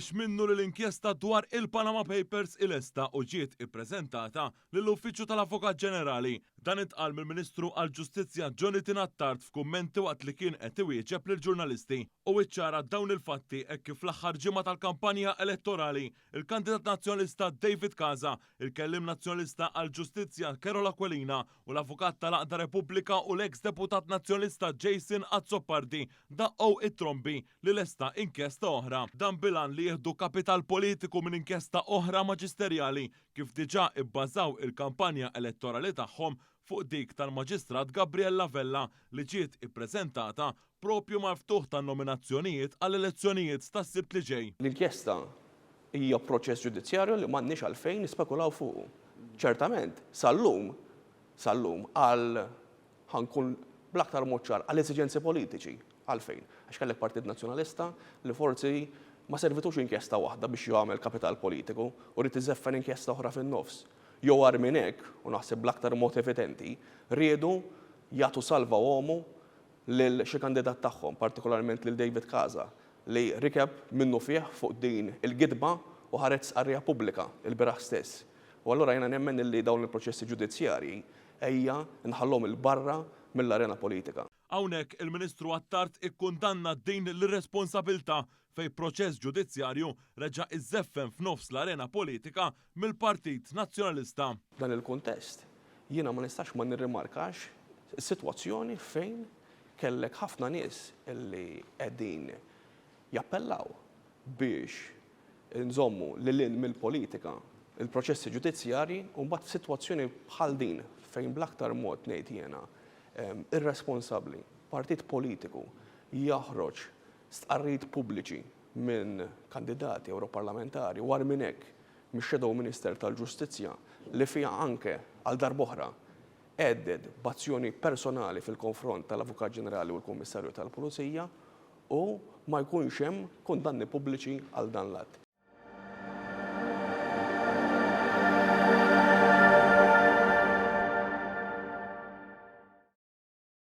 Mhuwiex minnu li l-inkjesta dwar il-Panama Papers hi lesta u ġiet ippreżentata lill-Uffiċċju tal-Avukat Ġenerali. Dan intqal mill-Ministru għall-Ġustizzja Jonathan Attard f'kummenti waqt li kien qed iwieġeb lill-ġurnalisti. Hu iċċara dawn il-fatti hekk kif fl-aħħar ġimgħa tal-kampanja elettorali, il-kandidat Nazzjonalista David Casa, il-Kelliem Nazzjonalista għall-Ġustizzja Carol Aquilina u l-Avukat tal-Għaqda Repubblika u l-eks Deputat Nazzjonalista Jason Azzopardi daqqgħu it-trombi li lesta inkjesta oħra. Dan bil-għan li jieħdu kapital politiku minn inkjesta oħra maġisterjali kif diġà ibbażaw il-kampanja elettorali tagħhom fuq dik tal-Maġistrat Gabriella Vella li ġiet ippreżentata proprju mal-ftuħ tan-nominazzjonijiet għall-elezzjonijiet tas-Sibt li ġej. L-inkjesta hija proċess ġudizzjarju li m'għandniex għalfejn nispekulaw fuqu. Ċertament, sal-lum, sal-lum, għal, ħa nkun bl-aktar mod ċar, għal esiġenzi politiċi. Għalfejn? Għax kellek Partit Nazzjonalista li forsi ma servitux inkjesta waħda biex jagħmel kapital politiku u ried iżeffen inkjesta oħra fin-nofs. Jew agħar minn hekk, u naħseb bl-aktar mod evidenti, riedu jagħtu salva omu lil xi kandidat tagħhom, partikolarment lil David Casa, li rikeb minnufih fuq din il-gidba u ħareġ stqarrija pubblika lbieraħ stess. U allura jiena nemmen illi dawn il-proċessi ġudizzjarji ejja nħalluhom 'il barra mill-arena politika. Hawnhekk il-Ministru Attard ikkundanna din l-irresponsabilità fejn proċess ġudizzjarju reġa' iżżeffen f'nofs l-arena politika mill-Partit Nazzjonalista. F'dan il-kuntest, jiena ma nistax ma nirrimarkax is-sitwazzjoni fejn kellek ħafna nies li qegħdin jappellaw biex inżommu lil hinn mill-politika l-proċessi ġudizzjarji u mbagħad f'sitwazzjoni bħal din fejn bl-aktar mod ngħid jiena irresponsabbli partit politiku jaħroġ stqarrijiet pubbliċi minn kandidati Ewroparlamentari u agħar minn hekk mix-Shadow Minister tal-Ġustizzja li fiha anke għal darb'oħra hedded b'azzjoni personali fil-konfront tal-Avukat Ġenerali u l-Kummissarju tal-Pulizija u ma jkunx hemm kundanni pubbliċi għal dan l-att.